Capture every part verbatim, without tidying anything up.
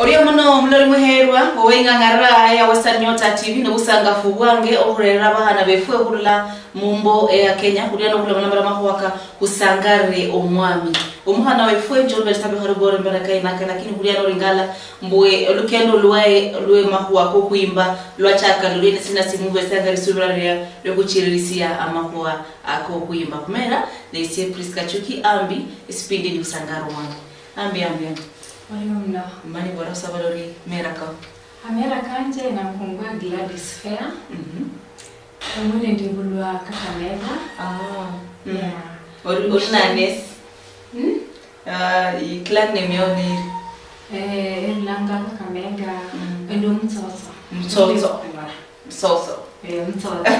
Orio muno omuloli muherwa oweng'ang'arira ya Western Nyota T V, nobusangafu bwange okhurerera abahana befwe okhurula mumbo eya Kenya, khulia nokhulomalombela makhuwa ka khusangarire omwami. Omuhana wefwe Jolbert Tabe Harugore mbera kainaka, lakini khulia noringala mbwe olukendo lwae lwe makhuwa kokhwimba lwachaka lulio ne sina simubesanga risubira ria lwekhuchiririsia amakhuwa akokhwimba. Khumera nesie Prisca Chuki, ambi esipindi ni khusangara omwami. Ambi, ambi, ambi. Orio muno. Mani bora khusaba lori mera kao. Amera kanje nangungwa Gladys Fair. Mhm. Omwene ndibulwa Kakamega. Ah. Mm. Yeah. Ori, ori nanesi? Hmm? Ah, i clan name yao ni iri? Eh, elanga Kakamega. Mm. Ende Omutsotso. Mutsotso. Ndibulwa. Soso. Eh, Mutsotso.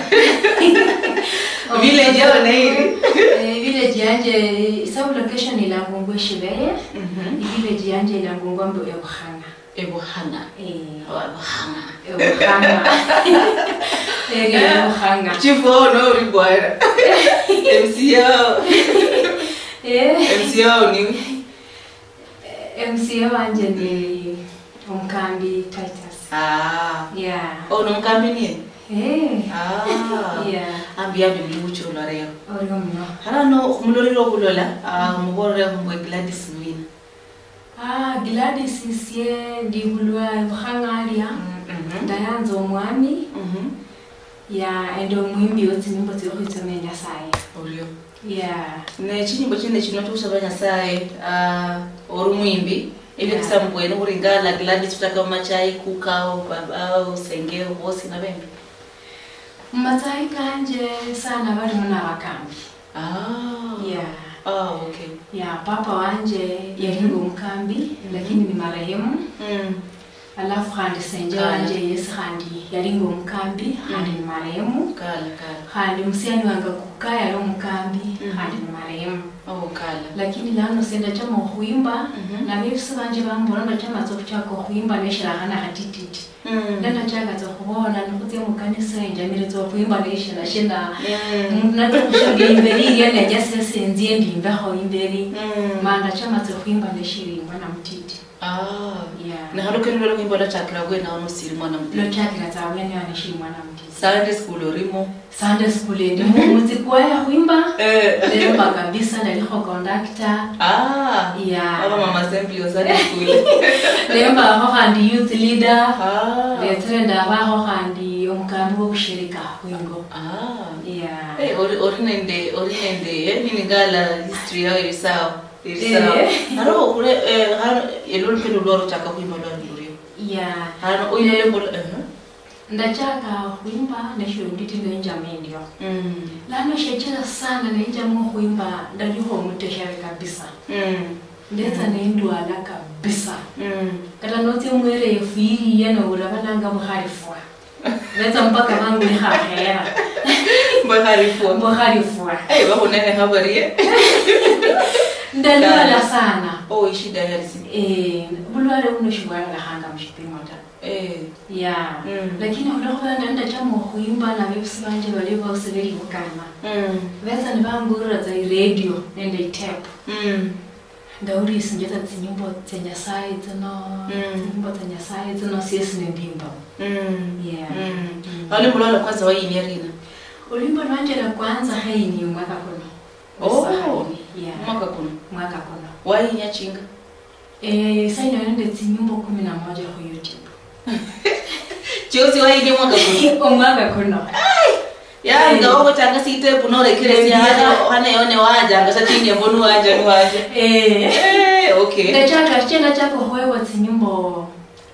Village yao ni iri? Eh, village yanje, eh, sub location ilangungwa Shibeye. Mhm. I village yanje ilangungwa mbu Ebukhana. Ebukhana. Eh. Oh, Ebukhana. Ebukhana. Area ya Ebukhana. Chief wao no uri bwana. M C O. Eh. M C O ni? Eh, M C O wanje ni Omukambi Titus. Ah. Yeah. Oh, no Mukambi ni? Eh. Ah. Yeah. Ambi, ambi, muli buchula leo. Orio muno. Halano, khumulolero khulola, ah, muborere mbwe Gladys Wina. Ah, Gladys isie ndibulwa Ebukhang'alia. Mm, mhm. Ndayanza omwami. Mhm. Ya, ende omwimbi we tsinyimbo tsiokhwitsomia Nyasaye. Orio. Ya. Ne chinyimbo chine chino chokhusaba Nyasaye, ah, ori omwimbi, ebyo ya. Bisamu bwene khuringala Gladys khutaka mumachai kukao, babao, sengeo, bosi nabembi. Mumatsayi kanje sana balimu nabakambi. Ah. Yeah. Ah, okay. Yeah, papa wanje yalinga omukambi, mhm, lakini ni marehemu. Mm. Alafu khandi senje, kala, wanje yesi khandi yalinga omukambi, khandi, mm, ni marehemu. Kala, kala. Khandi musiani wange kuka yali omukambi, mhm, khandi ni marehemu. Oh, kala. Lakini lano se ndachama okhwimba, mhm, naberusi banje bambola ndachama tsa okhuchaka okhwimba neshirakhana khatititi. Mm. Ndachaka tsa okhubola, nikhutsia mukanisa, enjamire tsa okhwimba neshina shina. Mm. Mundu natsia khushudia imberi ilia, neja sese enzie ndimbekho imberi. Mm. Ma ndachama tsa okhwimba neshiri mwana mutiti. Ah. Yeah. Na hano kene lwelo khwimba lwachakira bwene awo nosiri mwana mutiti? Lwachakira tsa bwene awo neshiri mwana mutiti. Sunday school orimo? Sunday school endimo, mutsikwaya khwimba. Eh. Lemba kabisa, ndalikho conductor. Ah. Yeah. Aba mama assembly wa Sunday school. Lembakho khandi youth leader. Ah. Letsere ndabakho khandi omukambi wobushirika khwingo. Ah. Yeah. Eh, ori, ori nende, ori nende, eh, nini ngala history yao iri sawa. Iri sawa. Eh. Haro okure, eh, haro, elo lukendo lwaro chaka khwimba lwari lurio. Yeah. Haro, oyo, eh, lembo, eh. Ndachaka khwimba neshiri mutiti nenjama endio. Mm. Lano shechira sana nenjama okhwimba, ndalikho omuteshere kabisa. Mm. Ndetsa, mm, nendwala kabisa. Mm. Kata notsia mu area yefu yiye nowura balanga mukhalifwa. Betsa mpaka bangwikha akhera. Mukhalifwa. Mukhalifwa. Eh, bakhunenekha barie. Ndalwala sana. Oh, ishida yali si. Eh, bulwale buno shibwalolekhanga mushipimo ta. Eh. Yeah. Mm. Lakini khulwekhuba ndali ndachama okhwimba, nabebusi banje bali bosi beli Bukama. Mm. Betsa nibangurira tsa iredio nende itape. Mm. Ndaulisinjia tsa tsinyimbo tsia Nyasaye tsino, mm, tsinyimbo tsia Nyasaye tsino siesi nendimba. Mm. Yeah. Mm. Mm. Awo ni mulwalo kwanza wayinia lina? Olwimbo lwanje lwa kwanza khayinia omwaka kuno. Oh. Esahani. Yeah. Mwaka kuno? Mwaka kuno. Wayinia chinga? Eh, saino nende tsinyimbo kumi na moja khu YouTube. Chiosi wayinia mwaka kuno? Omwaka kuno. Ai! Ya, eh, nga wakhutanga sitepu norekeresia, eh, hano, hano yone wajanga sa chini mbonu wanja, ni wanja. Eh. Eh, okay. Ndachaka, shichira ndachaka okhwebwa tsinyimbo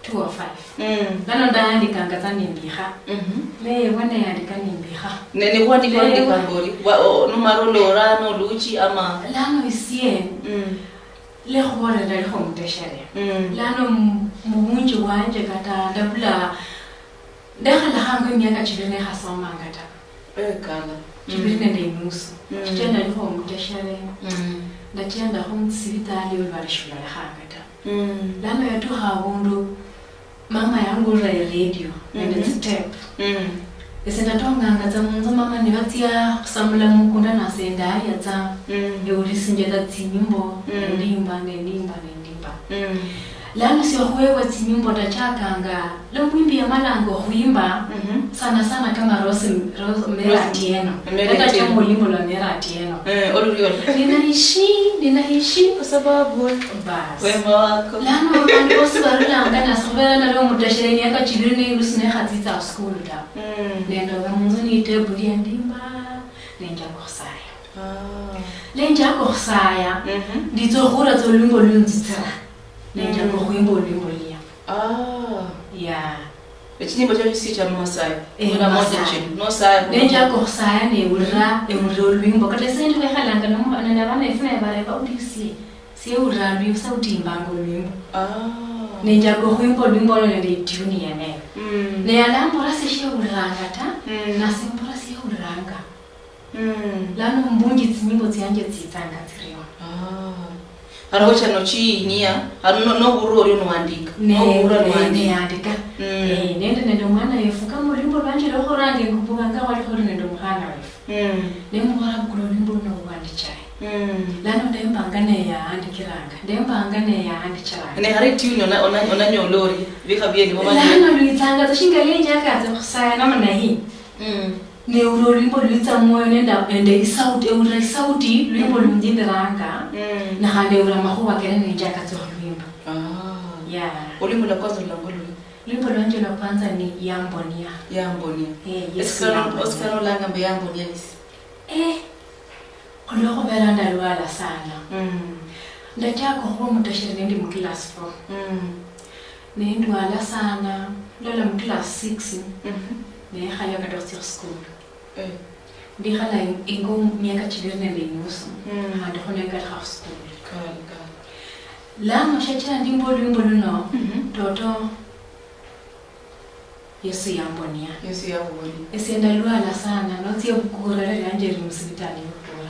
two oh five. Mm. Lano ndayandikanga tsa nimbikha. Mhm. Neye bwana yandika nimbikha. Ne, ne khwandika, eh, wandika mbori, wa, o, numara olora noluchi ama? Lano isie. Mm. Lekhubola ndalikho omuteshere. Mm. Lano mu, mubunji bwanje kata ndabula, ndakhalakhanga emiaka chibiri nekhasomanga ta. Eh, kala. Chibiri, mm, nende inusu. Mm. Shichira ndalikho omuteshere. Mm. Ndachendakho mutsisibitali olwali shilulolekhanga ta. Mm. Lano yatukha abundu, mama yangulira eredio nende, mhm, tsitape. Mm. Ese ndatonganga tsa munzu mama nibatsia khusamula mukunda nase ndalia tsa. Mm. Eulisinjia tsa tsinyimbo, mm, nendimba, nendimba, nendimba. Mm. Lano siokhwebwa tsinyimbo ndachakanga, lwa mwimbi yamalanga okhwimba, Mhm. sana sana kama Rose, Rose, Mary Rose, Atieno. Mary Kata Atieno. Chama olwimbo lwa Mary Atieno. Eh, olulio. Ninaishi, ninaishi. Kwa sababu we- Bas. Wema wako. Lano abandu bosi barulanga nasi khubera nali omutashere emyaka chibiri ne inusu nekhatsitsa khusukulu ta. Mm. Nende oba munzu ni itebuli yandimba, nenjaka okhusaya. Ah. Nenjaka okhusaya, Mhm. nditsa okhura tsa olwimbo lunzitsira. Nenjaka Mm. okhwimba olwimbo lulia. Ah. Yeah. Echinyimbo chiacho si chia mumasayi. Eh, Una moja mumasayi. Chino, no sayi. Nenjaka okhusaya newulira, ewulira olwimbo. Kata esaindi khwekhalanga nomu-, nende abana befu naye bareba, "Uli sie, siewulira lwi-, sauti imbanga olwimbo." Ah. Nenjaka okhwimba olwimbo olo nende itune yeneyo. Mm. Naye alambora sishiewuliranga ta, Mm. nasi mbora siewuliranga. Mm. Lano mbunji tsinyimbo tsianje tsitsanga tsirio. Ah. Haro cha nochiyinia, haro no, nohurira orio nuwandika. Ne, Nohurira ne, nuwandika. Neyandika. Mm. Eh, nende, nende omwana wefu, kama olwimbo lwanje lwokhuranga engubukanga wali khuli nende omukhana wefu. Mm. Nemubola bukula olwimbo luno uwandichaye. Mm. Lano ndembanga neyaandikiranga. Ndembanga neyaandichiranga. Ne hare tune ona, ona, onanyola ori, bikha bieni bo bandi. Lano lwitsanga tsa shinga lenjaka tsa khusaya namna hii. Mm. Neura olwimbo lwitsa mwoyo nende, nende isauti, eura isauti, lwimbo Mm. lunjindiranga, Mm. na khandi eura amakhuwa kene nenjaka tsa okhulwimba. Ah. Yeah. Olwimbo lwa kwanza lulangwa luli? Lwimbo lwanje lwa kwanza ni Yambonia. Yambonia. Eh, Yesu Esikano, Yambonia. Esikano olanga mbu Yambonia isi? Eh, khulwokhubera ndalwala sana. Mm. Ndachaka okhuba omutashere nendi mu class four. Mm. Nendwala sana, ndala mu class six, Mhm. nekhayo kata okhutsia khusukulu. Eh. Ndikhala in-, ingo miaka chibiri nende inusu, Mm. khandi kho nengalukha khusukulu. Kali, kali. Lano shiachira ndimba olwimbo luno, Mhm. toto Yesu yambonia. Yesu yakhubonia. Esie ndalwala sana, notsia ebukura, lero yanje eri musibitali ebukura.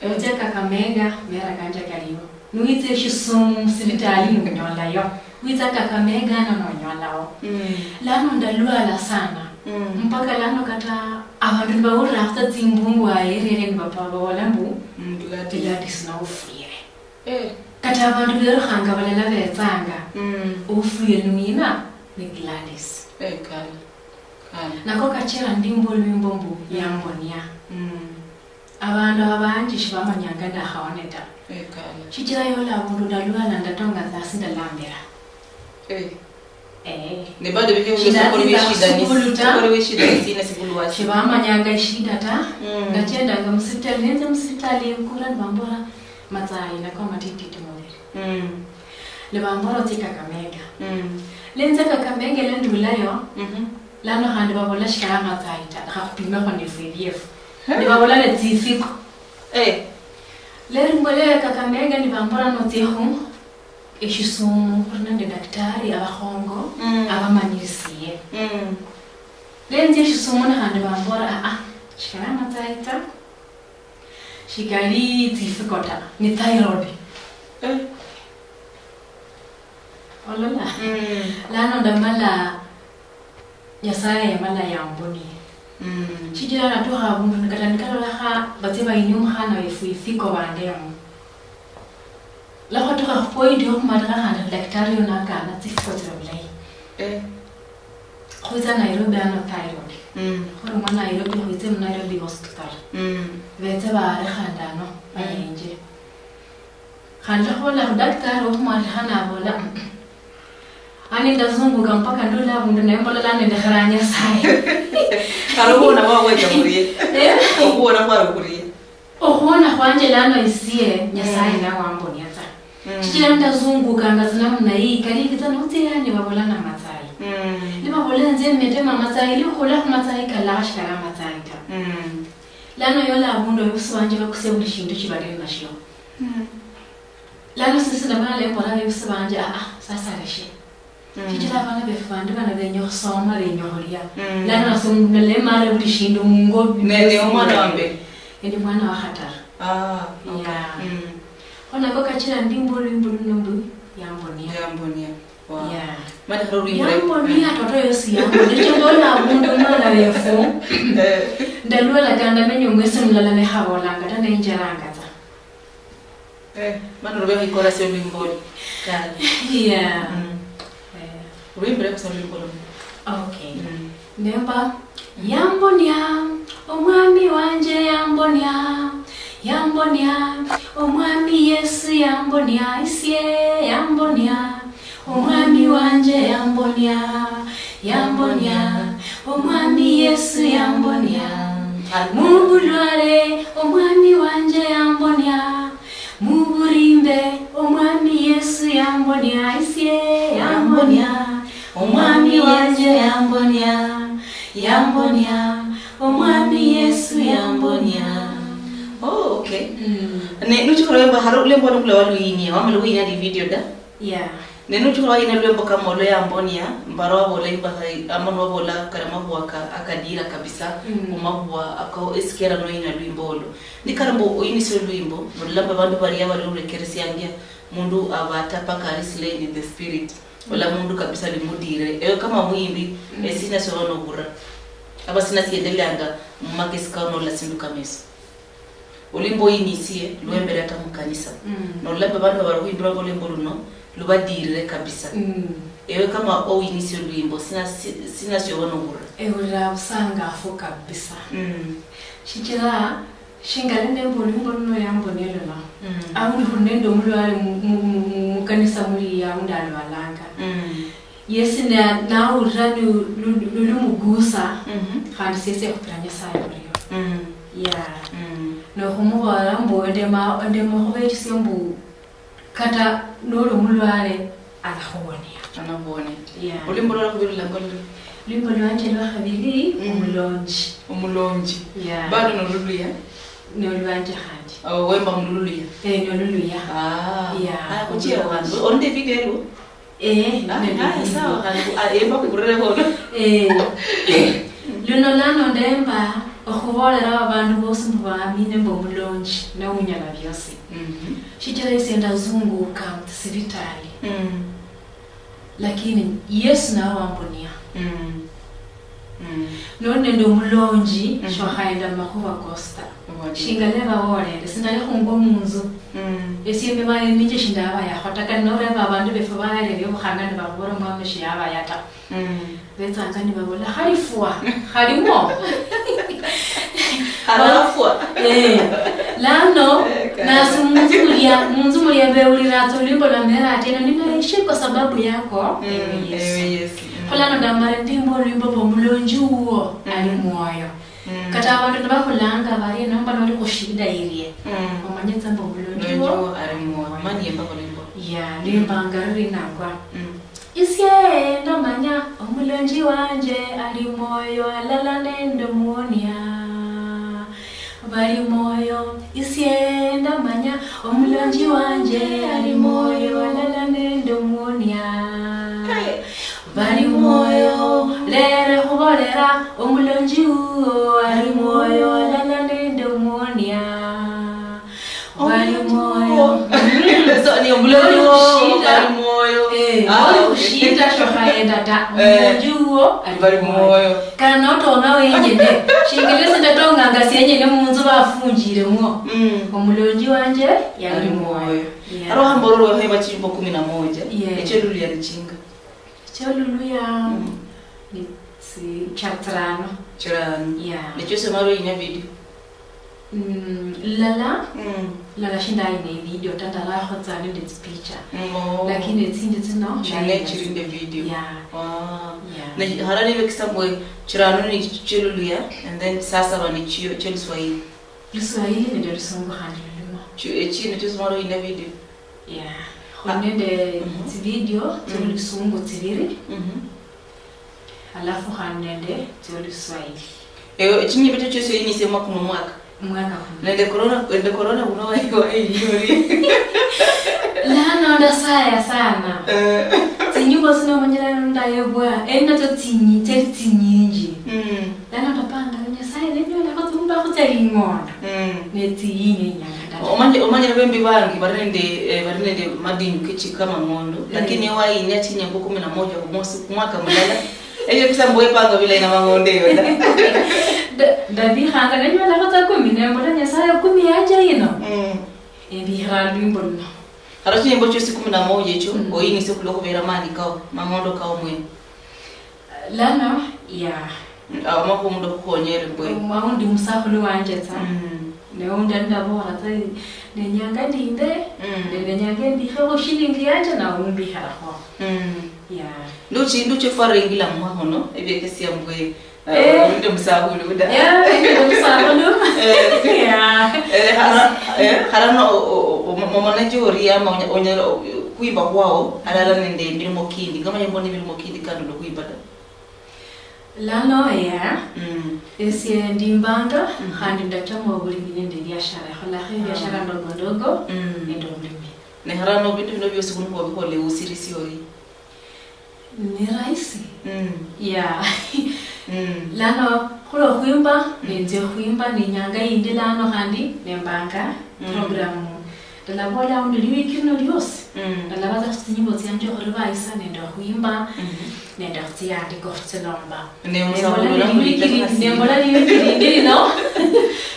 Eh. Notsia Kakamega, mera kanje kaliyo. Niwitsa Eshisumi musibitali nonyolayo. Witsa Kakamega ano nonyolawo. Mm. Lano ndalwala sana. Mm. Mpaka lano kata abandu nibawulira after tsimbungu ayererie nibapa babola mbu, Mm, Gladys. Gladys naufwire. Eh. Kata abandu berukhanga balala betsanga, Mm. "Ufwire ni wina?" Ni Gladys. Eh, kali. Kali. Nako kachira ndimba olwimbo mbu, Mm. Yambonia. Mm. Abandu abanji shibamanyanga ndakhawone ta. Eh, kali. Shichira yola abundu ndalwala ndatonga tsa sindalambira. Eh. Eh. Ne bado bikhe Shindatsinza khusukulu ta. Khusukulu weshida sina sikulu wasi. Shibamanyanga shida ta. Mm. Ndachendanga musipitali, nenze musipitali kura nibambora matsayi nako matititi mubiri. Mm. Nibambora otsie Kakamega. Mm. Nenze Kakamega lendulayo. Mhm. Lano khandi babola shikali amatsayi ta, lekha khupimekho nefu ebiefu. Huh? Nibabola ne tsifiko. Eh. Lero mbolere Kakamega nibambola notsiekhu Eshisumu khuli nende daktari abakhongo Mm. abamanyirisie. Mm. Lenzia Eshisumu ne khandi bambola, "Ah, ah, shikali amatsayi ta, shikali tsifiko ta, ni thyroid." Eh. Olola? Mm. Lano ndamala Nyasaye yamala yambonia. Mm. Shichira natukha abundu nikata nikalolekha batsie bayinie omukhana wefu ifiko bandemo. Lwa khwatukha khu point yokhumalilikha khandi daktari uyo nakana tsifiko tsili bulayi. Eh. Khwitsa Nairobi ano thyroid. Mm. Khurumwa Nairobi khwitse mu Nairobi hospital. Mm. Betse baare khandi ano, Mm. bayenje. Khandi lwa khubola khu daktari wokhumwandikha nabola, "Mm, mm." Ani ndazunguka mpaka ndula abundu naye mbola lano ndekheraa Nyasaye. Kali okhuwona khwabwecha khurie? Eh? Okhuwona khwali khurie? Okhuwona khwanje lano isie Nyasaye Mm. nawambonia tsa. Mm. Shichira ndazungukanga tsa namna hii, kali kitsa notsia yani babola na matsayi. Mm. Nibabola nze metema matsayi, ili okhula khu matsayi kalala shikali amatsayi ta. Mm. Lano yola abundu abebusi banje bakusia buli shindu shibali ninashio. Mm. Lano sisi ndamala nembola abebusi banje, "Ah, ah, sasa leshe." Mm. Shichira abana befu bandi bano benya okhusoma, benya okhulia. Mm. Lano nasi omundu mulala emare buli shindu mungo. Ne, ne omwana wa mbere? Endi mwana wa khataru. Ah, okay. Yeah. Mm. Kho nako kachira ndimba olwimbo luno mbu, "Yambonia." Yambonia. Wow. Yeah. Mani khali olwimbo. Yambonia, toto yosi yambonia. Ekyo ndola abundu omwana wefu. Eh. Ndalwala kanda menye omwesi mulala nekhabolanga ta, nenjeranga tsa. Eh, mani olubekho ikorasi olwimbo olu. Yeah. Mm. Eh. Rwimbire kusa lwimbo luno. Okay. Mm. Nemba, yambonia, omwami wanje yambonia, yambonia, omwami Yesu yambonia, isie yambonia, omwami wanje yambonia, yambonia, omwami Yesu yambonia, mubulwale, omwami wanje yambonia, muburimbe, omwami Yesu yambonia, isie yambonia, omwami wanje yambonia, yambonia, omwami Yesu yambonia. Oh, okay. Mm. Ne nuchikora wemba haro ulembo nukula waluinia, wamala kuinia di video da? Yeah. Ne nuchikora waina lwembo kama olo yambonia, mbara wabola imbaha, ama nwabola kare mahuwa ka, akadira kabisa, mm, mu mahuwa ako esikera noina lwimbo olo. Nikare mbu oinise olwimbo, nolulamba abandu baria bali orekeresiangia, mundu abata paka ali slain in the spirit. Ola mundu kabisa limudire. Ewe kama mwimbi, mm, esina sio nobura. Aba sina siendeleanga mu makesi kao nola sindu kama eso. Olwimbo oinisie, lwembere ata mukanisa. Mm. Nolulamba abandu abali khuimbiranga olwimbo luno, lubadirire kabisa. Mm. Ewe kama oinisie olwimbo, sina, si- sina sioba nobura. Ewulira busangafu kabisa. Mm. Shichira, shingale nemba olwimbo luno yambonia luno. Mm. Aundi khuli nende omulwale mu- mu- mu- mu- mukanisa muli aundi alwalanga. Mm. Yesi na- nawulira lu- lu- lu- lumugusa, mhm, khandi siesi ekhupira Nyasaye orio. Mm. Yeah. Mm. Nokhumuboolera mbu ndema- ndema okhubechisia mbu kata noli omulwale alakhuwonia. Anakhuwonia. Yeah. Olwimbo lwalakhubi lulangwa luri? Lwimbo lwanje lwakhabiri, mm, Omulonji. Omulonji. Yeah. Bado noluluya? Nolwanje khandi. Oh, wemba mululuya? Eh, noluluya. Ah. Yeah, khuchia khandi. Omulonji. Onde video elu? Eh, ah, nende ah, video. Sawa, khandi, ah, emba khuburire bono. Eh. Luno lano ndemba okhubolera abandu bosi mbu baamine mbu omulonji ne unyala biosi. Mhm. Shichira esie ndazunguka mu tsisibitali. Mm. Lakini Yesu nawe wambonia. Mm. Mm. Noli nende omulonji, mhm, shokhaenda mumakhuwa kosi ta. Shingale babolere, sindali khungwa munzu. Mm. Esie emibala eminji shindabayakho ta, kali noreba abandu befu bahererie obukhanga nibabola omwami shiyabaya ta. Mm. Betsanga nibabola, "Khalifwa, khalimo." Khalafwa. Eh, lano, eh, nasi munzu mulia, munzu mulia bewulira tsa olwimbo lwa Mera ati, "Eno ninaishi kwa sababu yako, mm, ewe Yesu." Ewe Yesu. Mm. Kho lano ndamala ndimba olwimbo lwa omulonji wuwo, mm, ali mwoyo. Mm. Kata abandu nibakhulanga barie nomba noli khushida irie, mm, omanye tsa mbu omulonji wuwo ali mwoyo. Mani yemba khulwimbo. Yeah, lwimbanga luli nangwa. Mm. Isie ndamanya omulonji wanje ali mwoyo alala nende omuonia. Bali mwoyo, isie ndamanya omulonji wanje ali mwoyo alala nende omuonia. Bali mwoyo, lere khubolera omulonji wuwo ali mwoyo alala nende omuonia. Bali mwoyo. So, ni omulonji wo, bali mwoyo. Eh, ah, oli okay. Khushinda shokhaenda ta. Eh, omulonji wuwo ali bali mwoyo. Mwoyo. Kana notonga wenyene. Shingile sindatonganga sienyene munzu bafunjiremwo. Mm. Omulonji wanje yali ali mwoyo. Mwoyo. Yeah. Aro hamboro lwa heba chimbo kumi na moja. Yeah. Echo lulu yali chinga. Echo lulu ya, mm, ni si, cha tsirano. Chirano. Yeah. Necho semaro inya video. Mm, lala, mm, lala shindayi ne video ta, ndalakho tsa nende tsipicha. Mm, oh. Lakini etsindi tsino, chine ndayi chiri nende video. Yeah. Ah. Yeah. Ne, halali bekisa mbwe chirano ni chiluluya, and then sasa bani chiyo, chelu Swahili. Luswahili nende lusungu khandi lulimo. Chi-, echindi chosomaro ine video? Yeah. Ah. Khuli nende, mhm, tsivideo, mhm, tsilusungu tsibiri. Mhm. Alafu khandi nende tsio Luswahili. Ewe, echinyimbo chio chiosi oyinyise mwaka mu mwaka? Mwaka kuno. Nende corona, nende corona kuno wayi, wayi inyori. Lano ndasaya sana. Eh. Tsinyimbo sino manyira ndayebwa, eri natsio tsinyi-, tseri tsinyinji. Mm. Lano ndapanga, Nyasaye, nenyolakho tsimbakho tsia ling'ondo. Mm. Ne tsiyinyi inyanga ndala. Omanye, omanye bembi bangi bari nende, eh, bari nende madinyu kechi kama ng'ondo, eh, lakini wayinya chinyimbo kumi na moja kumwaka mulala. Eyo kisa mbu wepanga bilayi na mang'ondo eyo da. Nda-, ndabikhanga, nenyolakho tsa kumi, nembola, "Nyasaye, kumi yanje yino." Mm. Embikhira lwimbo luno. Kata chinyimbo chiosi kumi na moja echo, mm, oyinisye khulwa khubeera maani kao, mang'ondo kao mwene. Lano, ya. Mm, amakhuwa mundu okhukhonyere mbwe. Omwaundi musakhulu wanje tsa. Mm. Ne undi andabora tsa, nenyanga ninde, mm, ne nenyanga embikhekho shilingi yanje, nawe umbikhirakho. Mm. Ya. Nduchi, nduchi fwaringila mwahono, ebyekesia mbwe, eh, eh, undi musakhulu da. Ya, undi musakhulu. Eh. Ya. Eh, hara-, eh, harano, o-, o-, o-, mo-, momona jori ama onya-, onyala, o-, kwimba kwao, halala nende emirimo kindi. Ngama yembona emirimo kindi kando nokwimba da. Lano, yeah. Mm. Esie ndimbanga, mm, khandi ndachama obulimi nende ebiashara. Ekholakho ebiashara, ah, ndogo ndogo, mm, nende obulimi. Ne harano bindu bino biosi khuli khwabikhola eusirisi ori? Ni rahisi. Mm. Yeah. Mm. Lano, khulwa okhwimba, mm, nenze okhwimba, ni inyanga yindi lano khandi nembanga, mm, program. Ndalabola aundi liwiki lino liosi. Mm. Ndalabaza khutsinyimbo tsianje okhurivayisa nende okhwimba, mhm, nende khutsiandika okhutsilomba. Ne musakhulu nembola liwiki li-, nembola liwiki lindi lino.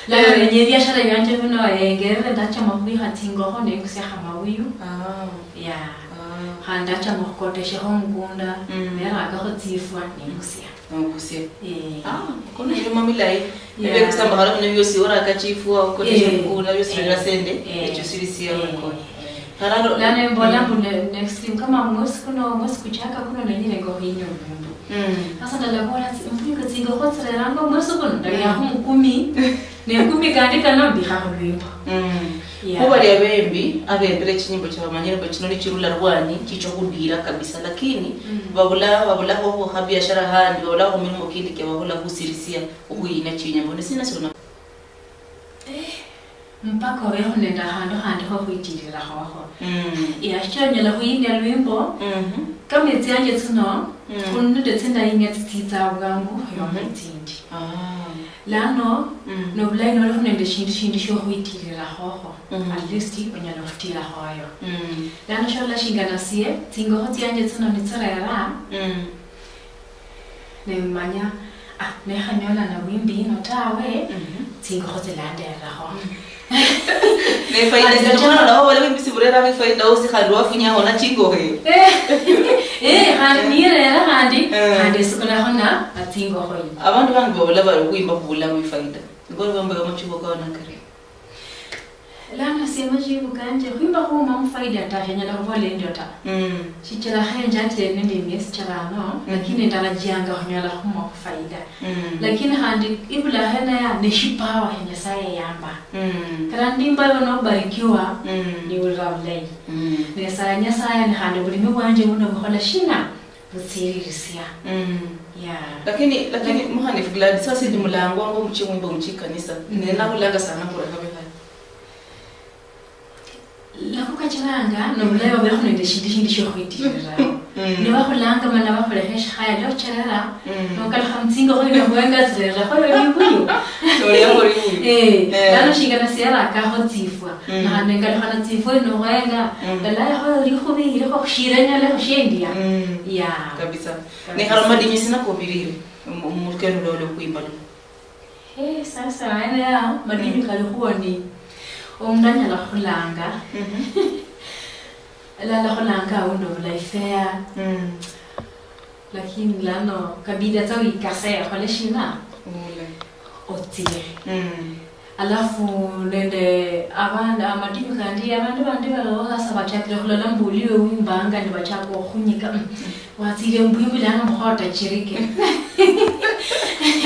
Lano, eh, nenye ebiashara bianje bino, eh, engerere ndachama okhubikha tsingokho nengusiakho amabuyu. Ah. Ya. Ah. Khandi ndachama okhukoteshakho omukunda, mm, nerakakho tsifwa nengusia. Nokusia. Eh. Ah, kono emirimo milayi. Yeah. Ebe kusamba khala bino biosi oraka chifwa, okotesha, eh, mukunda, biosi, eh, birera sende, eh, echo siri sia, eh, orekona. Eh. Khalano, lano embola, mm, mbu ne-, next time, kama mwesi kuno, mwesi kuchaka kuno, nanyire ngo hinyombe mbu. Mm. Sasa ndalabola tsi-, mbu tsingokho tsireranga mwesi kuno, ndaliakho, mm, mukumi. Ne kumi kandi kano mbikha khulwimbo. Mm. Yeah. Khubalia abembi, abembire chinyimbo chia bamanyire mbu chino nichirula rwanyi, chicho khudira kabisa, lakini, mm, babula, babulakho khabiashara khandi, babulakho mirimo kindi kia babula khusirisia okhuyina chinyimbo. Ni sina siona? Eh, mpaka obeho nende akhandu khandi kho khwitirira khokho. Mm. Yeah, shichira onyala khuyinia lwimbo, mhm, kama etsianje tsino, mm, khuli nende tsindayinia tsitsitsa bwangu, yomo, mhm, etsindi. Ah. Lano, mm, nobulayi nolikho nende shindu shindi shiokhwitirira khokho, mm, at least onyala khutira khoyo. Mm. Lano shola shingana sie, tsingokho tsianje tsino nitsirera, mm, nemanya, ah, nekhanyola na wimbi ino tawe, mhm, tsingokho tsilandererakho. Mm. Ne faida, khandi sijamala naho wale wimbi siburera faida osi khandi wafunyaho na chingokho. Eh, eh, khandi nirera khandi, eh, khandi esikunakho na, na tsingokho yi. Abandu bandi babula bali khwimba khubula mu faida. Ngori bambo ya machibo kao nakari. Lano sie machibo kanje, khwimba khuma mu faida ta, shanyala khubola endio ta. Mm. Shichira khenjatire nende emiesi chirano, mm, lakini ndarajianga khunyola khuma faida. Mm. Lakini khandi ibula hena ya, ne shipawa ya Nyasaye yamba. Mm. Kata ndimba yo nobarikiwa, mm, niwulira bulayi. Mm. Ne sa Nyasaye ni khandi bulimi bwanje buno bukhola shina? Butsiririsia. Mm. Yeah. Lakini, lakini, lak- Muhanifu Gladys, sasa ndi mulangwa ngo muchi mwimbo muchi kanisa. Mm. Ne nabulanga sana khureka bikhaya. Lako kachiranga, nobulayi babeho nende shindu shindi shiokhwitirira. Mm. Nibakhulanga mana bakhulekha eshikhaya liocherera, mm, nokalukha mutsingokho nobwenga tsirera khoyo libuyu. Nolia kholi buyu. Eh, eh, lano shingana siarakakho tsifwa. Mm. Nakhandi engalukhana tsifwa nokhwenga, mm, ndalaye khoyo likhubi ilikho khushira nyale khushendia. Mm. Yeah. Kabisa. Kabisa. Nekhara madinyu sina kobirire, mu-, mulukendo lwolo khwimba luno. Eh, sasa, ene ya, madinyu, mm, kalikhuwo ni, omundu anyala khulanga. Mhm. Lala khulanga aundi obulayi fair. Mm. Lakini lano kabida tsa wikase, okhole shina? Ule. Otsire. Mm. Alafu nende abandi, amadinyu kandi, abandu bandi baliho sasa bachakire khulola mbu uliwe wimbanga, nibachaka okhunyika. Mm. Watsire mbwimbi lano mukhoto chirike.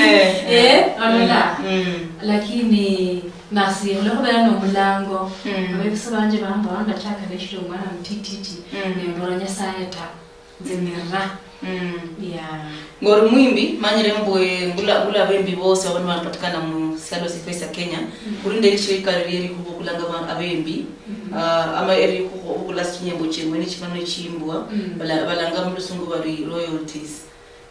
Eh, eh, olola. Mm, mm. Lakini nasi khulwa khubera nomulango, mm, abebisi banje bambola ndachaka neshiri omwana mutititi, mm, nembora Nyasaye ta. Nzimirira. Mm. Yeah. Ngori mwimbi, manyire mbwe ngula, ngula abembi bosi abano banapatikana mu sialo sifwe sia Kenya. Mm. Kuri nde lishirika liri likhuba okulanga ba-, abembi, mm-hmm, ah, ama eri likhuba obukula chinyimbo chieng'we ne chimano chimbwa, mm, bala-, balanga mu lusungu bari royalties.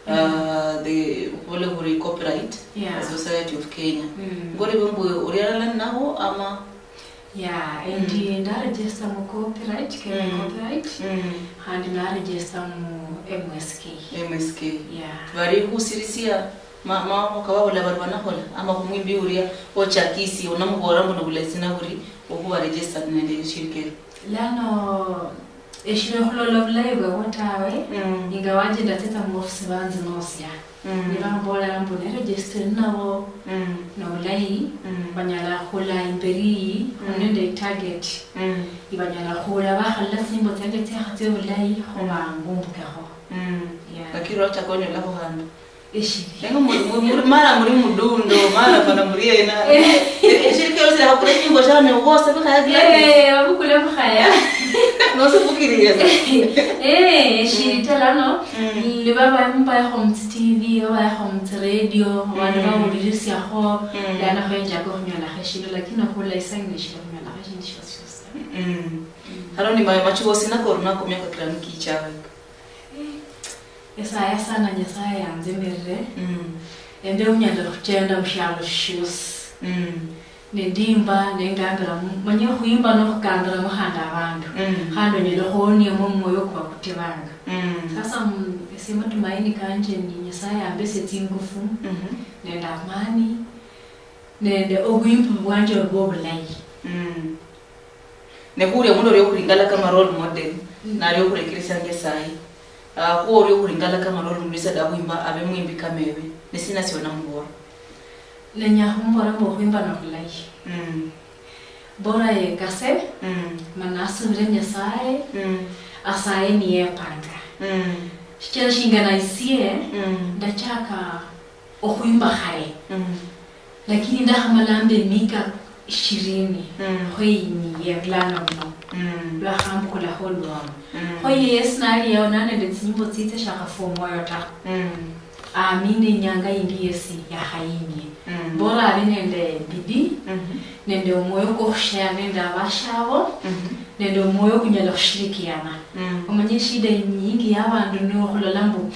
Ah, the, khubole khuri copyright, yeah, Society of Kenya. Mm. Ngori bwe mbwe ori alala nabo ama? Yeah, endi, mm, ndaregister mu copyright, Kenya, mm, copyright, mm, khandi naregister mu M S K. M S K. Yeah. Bari khusirisia ma-, ma-, kababola bari banakhola, ama khumwimbi uria ochakisi, onamubola mbu nobula isina buri okhuba registered nende eshirika eri? Lano, eshili okhulola obulayi bwabwo tawe, mm, ingawaje ndatsitsa muofisi banzinosia. Mm. Nibambolela mbu neregister ninabo, mm, nobulayi, mm, banyala khula imberi iyi, mm, khuli nende itarget, mm, ibanyala khula bakhalola tsimbo tsianje tsiakhatsia obulayi, kho, mm, bangumbukekho. Mm. Yeah. Lakini lwachaka onyolakho khandi. Eshili. Nenga muri, muri, muri, mara muri mudundo, mara fana muri ena. Eh. E-, eshirika yosi bakula nyimbo shame bose bikhaya Gladys. Eh, babukule bukhaya. Nosifukirire sa. Eh, eshili ta lano, mm, ni baba mbayeho mu tsi T V, babayeho mu tsi radio, abandu, mm, bawulirisiaho, mm, lano khenjaka okhunyola kheshindu, lakini okhula isang'ine shili khunyolakho eshindu shiosi shiosi. Mm. Mm. Haro ni ma-, machuo sina kori nako miaka kirano kichawe. Eh, esaya sana Nyasaye yanzimirire. Mm. Ende unyala khuchenda mushialo shiosi. Mm. Nendimba, nengambira mu-, manye okhwimba nokhukambiramo khandi abandu. Mm. Khandi onyala okhuoniamo omwoyo kwa kutiranga. Mm. Sasa, mm, esie matumaini kanje ni Nyasaye ambesie tsingufu, mhm, nende amani, nende obwimbi bwanje obe obulayi. Mm. Ne khuria mundu orio khuringala kama role model, mm, nario khurekeresia Nyasaye. Ah, khuo orio khuringala kama role model, sada khwimba abe mwimbi kama ebe. Ne sina sio namubola? Nenya khumubola mbu okhwimba nokhulayi. Mm. Bora yekase, mm, mana asubire Nyasaye, mm, asaye niyepanga. Mm. Shichira shingana isie, mm, ndachaka okhwimba khale. Mm. Lakini ndakhamala mbe emika ishirini, mm, khweyiniye bulano buno. Mm. Lwakhambukula kholwamo. Mm. Kho yesi nali yao nali nende tsinyimbo tsitse shakhafwa omwoyo ta. Mm. Amine inyanga yindi yesi yakhayinie. Mm. Bora abe nende bidii, mhm, nende omwoyo kwokhusheya nende abashabo, mhm, nende omwoyo kunyala khushirikiana. Mm. Omanye shida inyingi yabandu ni okhulola mbu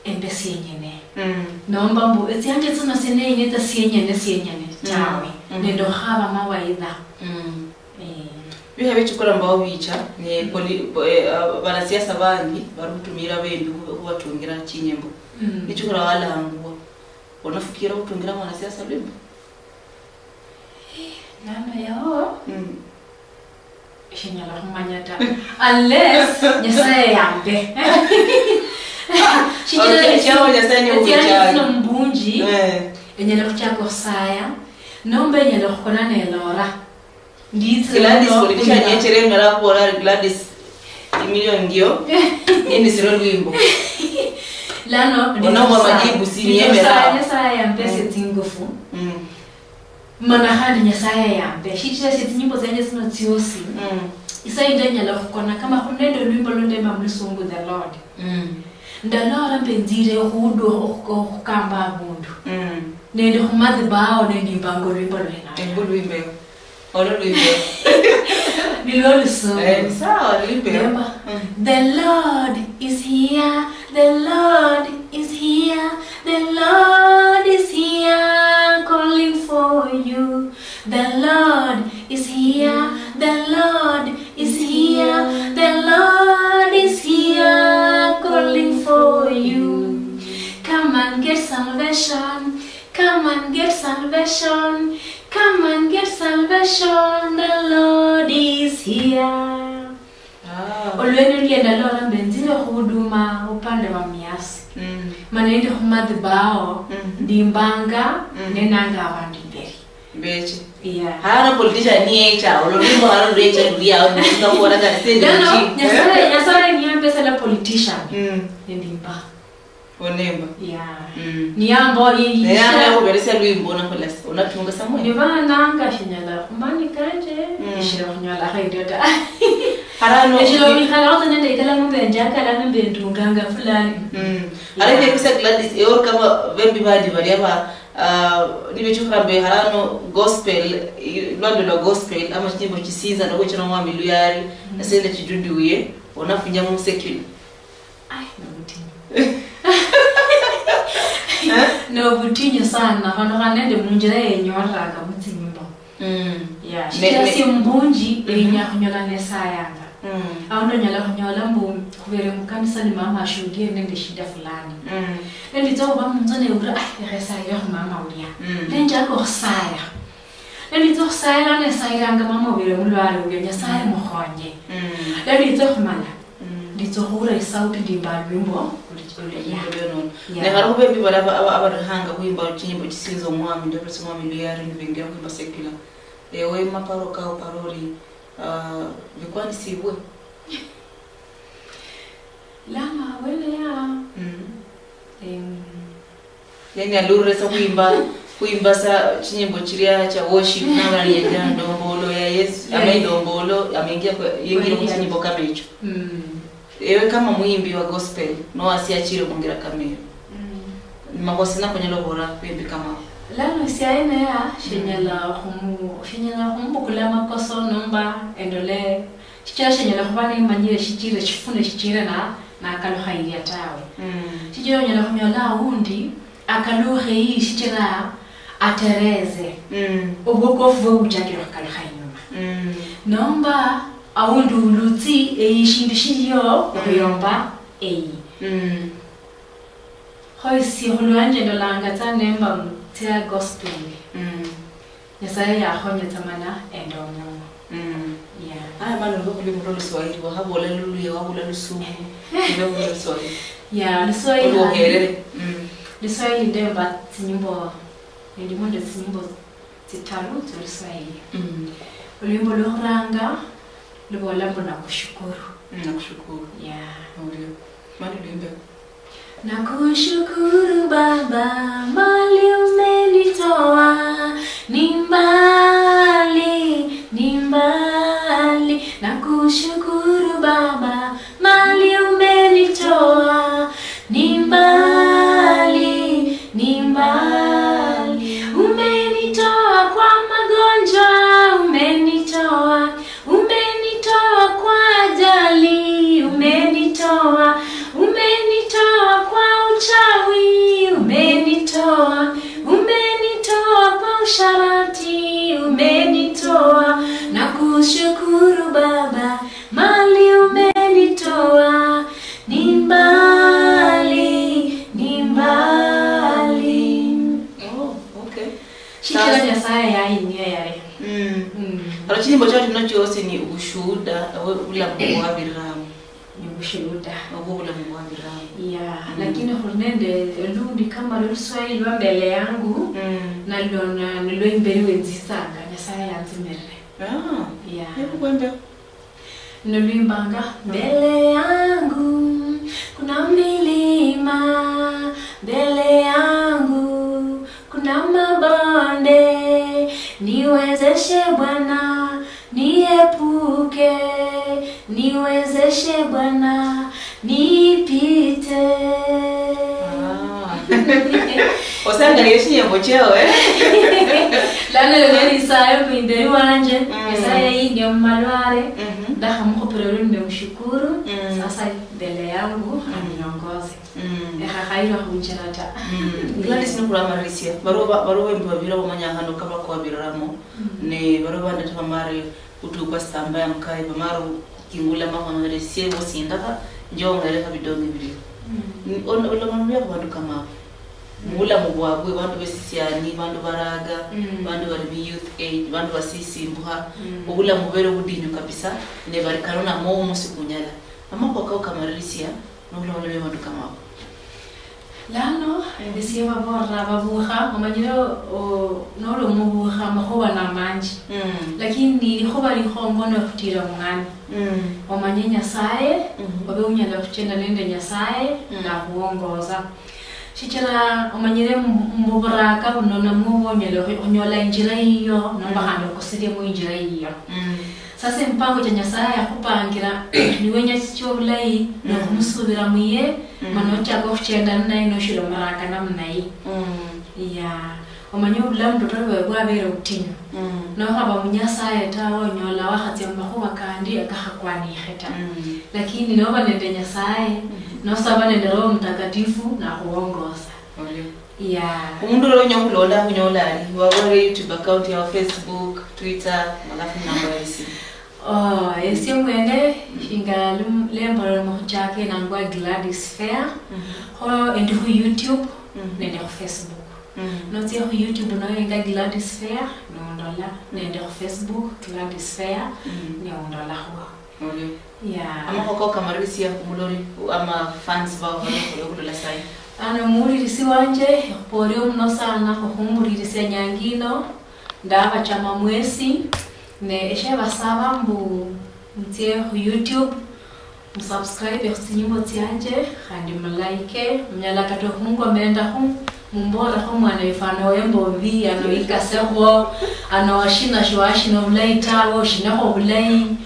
embe sienyene. Mm. Nomba mbu, etsianje tsino sineyine tsa sienyene, sienyene, mm, tawe. Mm. Nende okhaba mawaidha. Mm. Eh. Bikha bichukula mbao bicha, ne, mm, poli-, po-, eh, ah, banasiasa bangi bari khutumira bendu khu-, khubatungira chinyimbo. Mm. Bichukula walangwa. Unafikira khutungira mwanasiasa lwimbo? Nano yao, mm, shinyala khumanya ta. Unless Nyasaye yambe. Shichira okay, etsiange, shiao Nyasaye niye etsiange ubuchanga. Tsino mbunji, eh, enyala khuchaka okhusaya, nomba enyala khukona nelora. Nditsire Gladys muno politician kunyala. Yechere emera khubola ari Gladys imilio ndio. Nini siro lwimbo. Lano, ona mwa nditsa-, majibu si nditsa-, yemera. Nyasaye, Nyasaye yampese, mm, tsingufu. Mm. Mana khandi Nyasaye yambe. Shichira esie tsinyimbo tsianje tsino tsiosi, mm, isa yindi enyala khukona kama khuli nende olwimbo lundemba mulusungu, The Lord. Mm. Ndalora mbe nzire okhudu okhu-, okhukamba abundu. Mm. Nende khumadhibaho nendimbanga olwimbo lwenalo. Embu lwimbe. Olo lwimbe. Nilwo lusungu. Eh, sawa, lwimbe. Nemba, mm, "The Lord is here, the Lord is here, the Lord is here calling for you. The Lord is here, the Lord is here, the Lord is here calling for you. Come and get salvation, come and get salvation, come and get salvation, the Lord is here." Ah. Olwene lulienda lora mbe nzire khuhuduma upande wa Mias. Mm. Mana endi khumadhibao, mm, ndimbanga, mm, nenanga abandu imberi. Mbeche. Yeah. Hano politician niyecha, olwo lwimbo hano lwecha luli awo, nikubola kati sende. No, no, chi. Nyasaye, Nyasaye niye ambesela politician. Mm. Nendimba. Onemba. Yeah. Mm. Niyambo, i-, i-, naye sha- akhuberesia lwimbo, onakhola si-, onatunga samwe? Nibananga shinyala, khumani kanje, mm, eshira khunyola khaindio ta. Harano, eshira obi- wikhala hotsa nende ikalamu mbe njakala mbe ndunganga fulani. Mm. Yeah. Hara nikusia Gladys, ewe kama bembi bandi balia ba, ah, nibichukha mbe harano gospel, i-, lwando lwa gospel, ama chinyimbo chisinza, nokuchira mwami luyari, mm, nasende chiduduye, onafunya mu secular. Ai, nobutinyu. Eh? Nobutinyu sana. Khano khandi nende munjira yenyoreranga mutsinyimbo. Mm. Yeah. Ne-, shichira ne- sie mbunji, mhm, enya khunyola nesayanga. Mm. Aundi onyala khunyola mbu khubere mukanisa ni mama ashuhudie nende shida fulani. Mm. Nenditsa khuba munzu newulira, "Ai, lekha esayire khumama ulia." Mm. Nenjaka okhusaya. Lero nditsa okhusayira, nesayiranga mama obere mulwale ulia, Nyasaye mukhonye. Lero nditsa okhumala, nditsa okhura esauti ndimba lwimbo. Nekhali khubembi bala abarihanga khwimba chinyimbo chisinza omwami, ndoresa omwami luyari, nibingira khwimba secular. Ewe maparo kao paro ori, ah, bikwanisibwe? Lano abwene ya. Em, yani alurire sa khwimba, khwimba sa chinyimbo chiria cha worship, nabali yengira ndombolo ya Yesu, ama indombolo, ama ingia kwa, yengira mu chinyimbo kama echo. Ewe kama mwimbi wa gospel, no asiachire mungira kama eyo. Ni makosa na kunyala khura khwimbi kama ako. Lano siaye naye, shinyala khumu-, shinyala khumubukula makoso nomba endole, shichira shinyala khuba nemanyire shichira, shifune shichira na, nakalukha ilia tawe. Shichira onyala khunyola aundi, akalukhe yi shichira atereze. Obwokofu bwe buchakire khukalukha inyuma. Nomba aundi ulutsi eyi shindu shiliyo okhuyomba eyi. Kho isie khulwanje ndolanga tsa nemba mu tsia gospel. Nyasaye yakhonya tsa mana endongo. Yeah. Aya, mana uli khuli muto Luswahili, wakhabola Luluya, wabula Lusungu, ibe khuli Luswahili. Yeah, Luswahili. Oluoherere. Luswahili ndemba tsinyimbo, ndimo nende tsinyimbo tsitaru tsia Luswahili. Olwimbo lwokhuranga lubola mbu nakushukuru. Nakushukuru. Yeah. Olio. Mani lwimbe. Nakushukuru Baba, mali umenitoa, ni mbali, ni mbali. Nakushukuru Baba, mali umenitoa, ni mbali, ni mbali. Umenitoa kwa magonjwa, umenitoa Umenitoa kwa ajali, umenitoa, umenitoa kwa uchawi, umenitoa, umenitoa kwa usharati, umenitoa. Nakushukuru Baba, mali umenitoa, ni mbali, ni mbali. Oh, okay. Shichira Nyasaye yayinia yale. Kano chinyimbo chao chino chiosi ni ubushuhuda obwe bulamu bwabiriramo. Ni ubushuhuda. Obwo bulamu bwabiriramo. Yeah, lakini khuli nende olundi kama lwa Luswahili lwa mbele yangu, nalwo na-, nalwo imberi wenzitsanga, Nyasaye yanzimirire. Ah, yeah. Nebukhwembe. Nolwimbanga, mbele yangu kuna milima, mbele yangu kuna mabonde, niwezeshe Bwana, niepuke, niwezeshe Bwana, nipite. Ah. Osanga niyo shinyimbo cheo, eh? Lano lero neri isayo mbu imberi wanje, Nyasaye yingia mumalwale, ndakhamukhupira olwo nende mushukuru, sasa mbele yangu, aniongoze. Lekha khayira khunjira ta. Gladys, nikhuramarisia, baro ba-, baro bembi babira bamanya hano kaba kwabiriramo, ne baro bandi tabamare kutukwa sitambaya mukaye, bamare kukingula mahono, nere sie bosi ndakha, njongerekha bidonge birio. Ni-, ol-, olomamia khubandu kama abo. Mubulamu bwabwe, bandu besisiani, bandu baraga, bandu bali mu youth aid, bandu basisimbukha, obulamu bubere budinyu kabisa, ne bali kano namo omusi kunyala. Amakhuwa kao kamalirisia, nokhulondola bandu kama abo. Lano, esie baborera babukha, omanyire o-, noli omubukha, amakhuwa namanji. Lakini likhuwa likhongo nokhutira omwami. Omanye Nyasaye, obe unyala khuchenda nende Nyasaye, nakhuongoza. Shichira omanyire mu, muburaka buno namwo onyala khu-, khunyola injira yiyo, nomba khandi okosiriemo injira yiyo. Sasa emipango chia Nyasaye yakhupangira, niwenya chichia obulayi, nokhumusuubira muye, mana ochaka okhuchenda ninaye noshira omuraka namna yi. Yeah. Omanye obulamu toto bwabe bwabere obutinyu. Nokhaba mu Nyasaye tawe, onyola wakhatsia mumakhuwa kandi akakhakwanikhe ta. Lakini noba nende Nyasaye, nosaba nende Roho Mtakatifu, nakhuongoza. Olio. Yeah. Omundu ulia unyala khulonda akhunyola ari, wabore YouTube account yao, Facebook, Twitter, alafu namba ya simu. Oh, esie mwene, shinga lum-, lembo lwa mukhuchaka enangwa Gladys Fair. Kho endi khu YouTube, nende khu Facebook. Mm. Notsia khu YouTube noyenga Gladys Fair, nondola, nende khu Facebook Gladys Fair, mm, nondolakho. Orio. Yeah. Amakhoko kamalirisia khumulori, ama fans bao bali khulwe khulola sai. Ano muwulirisi wanje, ekhupa orio muno sana okhumulirisia nyanga ino, ndabachama mwesi, ne eshebasaba mbu mutsie khu YouTube, musubscribe khu tsinyimbo tsianje, khandi mulike, munyala kata okhungomendakhu, mumbolekho mwana wefu ano wemba obi, ano ikasekho, ano shina shiwa shina obulayi tawe, oshinekho obulayi.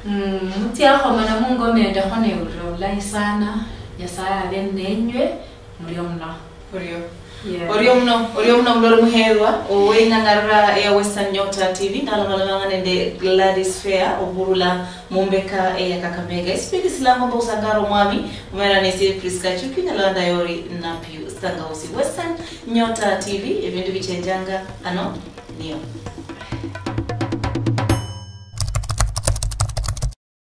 Mm, mutsiakhomana mungomendekho newulira obulayi sana. Nyasaye abe nenywe, murio muno. Orio. Yeah. Orio muno, orio muno mulori muherwa, oweng'ang'arira eya Western Nyota T V, nalomalomalanga nende Gladys Fair, oburula mumbeka eya Kakamega. Esipindi silangomba osangara omwami, umera nesi Prisca Chuki, nyalanda yori Napiu Stangausi. Western Nyota T V, ebindu bichenjanga ano, nio.